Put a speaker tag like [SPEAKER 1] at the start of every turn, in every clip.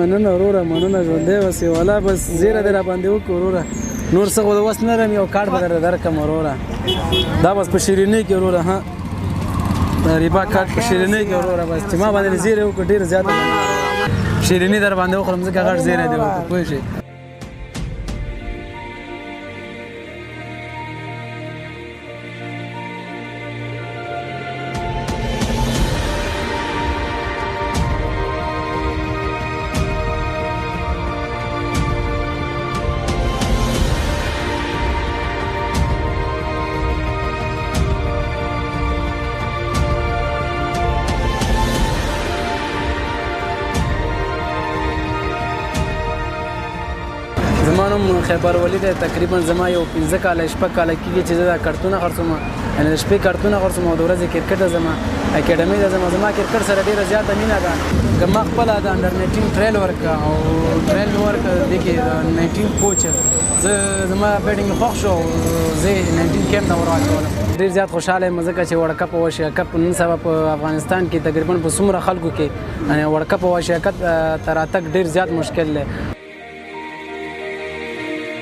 [SPEAKER 1] مننه وروره، مننه، ژوندی اوسې. والا بس زیره دې راباندې وکړو وروره، نور څه خو د وس نه لرم. یو کارت به درته درکړم وروره، دا بس په شیرینۍ کې وروره. ها، دا ریبا کارت په شیرینۍ کې وروره، بس چې ما باندې زیری وکړو، ډېر زیات شیریني در باندې وخورم، ځکه غټ زیری دی وکړو، پوه شئ. زما نوم خیبر ولي دی. تقریبا زما یو 5 کاله، 6 کاله کېږي چې زه دا کارتونه خرڅوم، یعنې د شپې کارتونه خرڅوم او د ورځې کرکټ ته ځم، اکیډمۍ ته ځم. زما کرکټ سره ډېره زیاته مینه ده. که ما خپله د انډر 19 ټریل ورکړه او ټریل ورکړه، دې کې د 19 کوچ زه زما بیټینګ خوښ شو او زه 19 کیمپ ته ورواچولم. ډېر زیات خوشحاله یم، ځکه چې ورلډ کپ او ایشیا کپ نن سبا په افغانستان کې تقریبا په څومره خلکو کې، یعنې ورلډ کپ او ایشیا کپ ته راتګ ډېر زیات مشکل دی.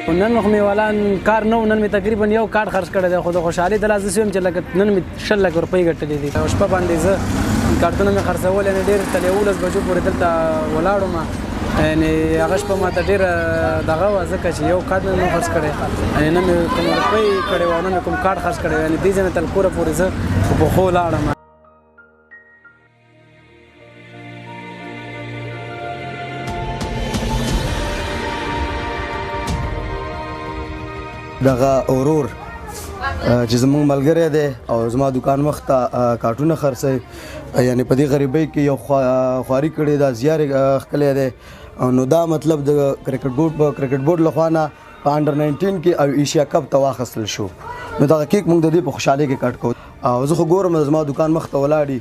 [SPEAKER 1] نن خو مې والا کار نه و، نن مې تقریبا یو کارت خرڅ کړی دی، خو د خوشحالۍ د لاسه داسې ویم چې لکه نن مې 20 لکه روپۍ ګټلې دي. او شپه باندې زه کارتونه مې خرڅول، یعنې ډېر تر 11 بجو پورې دلته ولاړم. یعنې هغه شپه ماته ډېره دغه وه، ځکه چې یو کارت مې نه خرڅ کړی، یعنې نه مې کوم روپۍ کړې وه، نه مې کوم کارت خرڅ کړی، یعنې دې ځای نه تر کوره پورې زه په پښو لاړم.
[SPEAKER 2] دغه اورور چې زمونږ ملګری دی او زما دکان مخ ته کارټونه خرڅوي، یعنی په دې غریبۍ کې یو خواري کړې ده، زیار یې ښکلی دی. نو دا مطلب د کرکټ بورډ په کرکټ بورډ له خوا نه په انډر 19 کې او ایشیا کپ ته واخیستل شو. نو دغه کیک موږ د دې په خوشحالۍ کې کټ کوو. او زه خو ګورم زما دکان مخ ته ولاړی،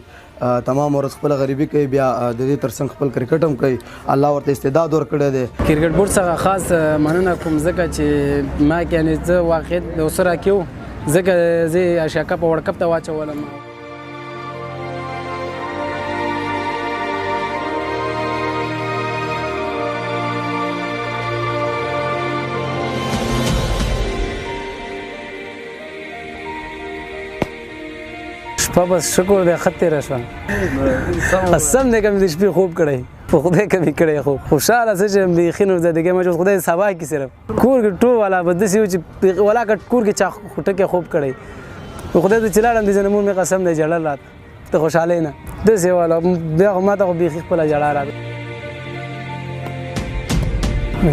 [SPEAKER 2] تمام ورځ خپله غریبي کوي، بیا د دې ترڅنګ خپل کرکټ هم کوي. الله ورته استعداد ورکړی دی.
[SPEAKER 1] کرکټ بورډ څخه خاص مننه کوم، ځکه چې ما کې، یعنې زه واقعیت سره کې و، ځکه زه ایشیا کپ او ورلډ کپ ته واچولم. شپه بس شکر دی ښه تېره شوه. قسم دی که مې د شپې خوب کړی، په خدای که مې کړی خوب، خوشحاله څه چې بیخي نو زه دګې مې خدای سبا کې صرف کور کې ټول والا به داسې و چې ولا که کور کې چا خټکی خوب کړی، په خدای ته چې لاړم دې ځای، مور مې قسم دی ژړل راته د خوشحالۍ نه داسې والا. بیا خو ما ته خو بیخي خپله ژړا راته.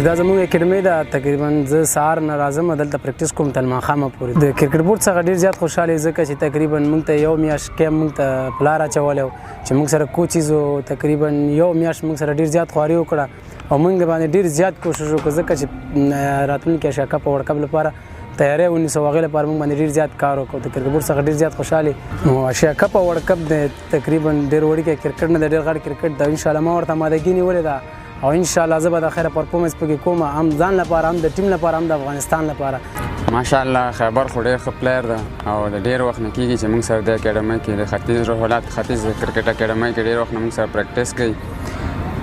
[SPEAKER 1] دا زموږ اکیډمي ده. تقریبا زه سهار نه راځم، دلته پریکټیس کوم تر ماښامه پورې. د کرکټ بورډ څخه ډیر زیات خوشحاله یم، ځکه چې تقریبا موږ ته یو میاشت کیمپ موږ ته پلار اچولی و چې موږ سره کوچیز و. تقریبا یو میاشت موږ سره ډیر زیات خواري وکړه او موږ باندې ډیر زیات کوشش وکړ، ځکه چې راتلونکي ایشیا کپ او ورلډ کپ لپاره تیاری ونیسو. هغې لپاره موږ باندې ډیر زیات کار وکړو. د کرکټ بورډ څخه ډیر زیات خوشحاله. نو ایشیا کپ او ورلډ کپ د تقریبا ډیر وړوکی کرکټ نه دی، ډیر غټ کرکټ دی. ان شاء الله ما ورته آمادګي نیولې ده او ان شاء الله زه به د خیره پرفورمنس پکې کوم، هم ځان لپاره، هم د ټیم لپاره، هم د افغانستان لپاره.
[SPEAKER 3] ماشاءالله، خیبر خو ډېر ښه پلیر ده او د ډېر وخت نه کېږي چې موږ سره د اکیډمۍ کې، د ختیځ روحولات ختیځ کرکټ اکیډمۍ کې ډېر وخت نه موږ سره پریکټس کوي.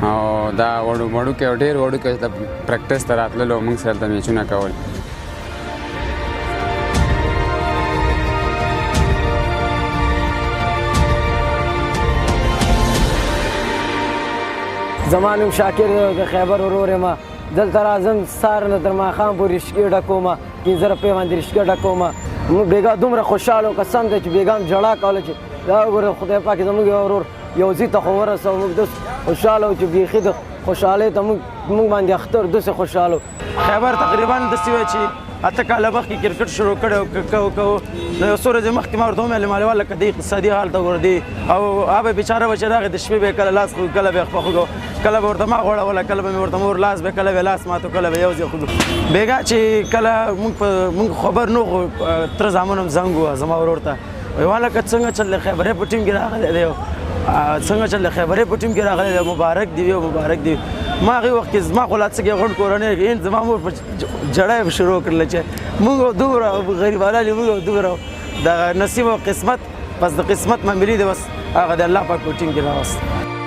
[SPEAKER 3] او دا وړو وړوکی او ډېر وړوکی د پریکټس ته راتللو، موږ سره د میچونه کول.
[SPEAKER 4] زما نوم شاکر دی، د خیبر ورور یم. دلته راځم، سهار نه تر ماښام پورې رشکې ډکوم، 5 روپۍ باندې رشکې ډکوم. موږ بېګا دومره خوشحاله وو، قسم دی چې بېګا هم ژړا کوله چې دا وګوره، خدای پاک زموږ یو ورور یو ځای ته خو ورسوه. موږ داسې خوشحاله وو چې بیخي د خوشحالۍ ته موږ باندې اختر داسې خوشحاله وو.
[SPEAKER 5] خیبر تقریبا داسې وای چې 8 کاله مخکې کرکټ شروع کړی او کو کو، نو یو څو ورځې مخکې ما ورته وویل، مالوال لکه د اقتصادي حال ته ګوره دی. او هغه بیچاره به چې راغی د شپې به کله لاس خوږ، کله به خپه خوږو، کله به ورته ما غوړوله، کله به مې ورته مور لاس به، کله به لاس ماتو، کله به یو ځای خوږو. بېګا چې کله موږ په موږ خبر نو خو تره زامن هم زنګ ووهه زما ورور ته، وایي هلکه څنګه چل دی، خیبرې په ټیم کې راغلی دی، څنګه چل دی، خیبرې په ټیم کې راغلی دی، مبارک دی وي، مبارک دی. ما هغې وخت کې زما خو لا څه کې غونډ کورنۍ ان زما مور په جړا یې شروع کړله چې موږ دومره غریبانان یو، موږ دومره د نصیب او قسمت، بس د قسمت معاملې دی، بس هغه د الله پاک په ټیم کې راوست.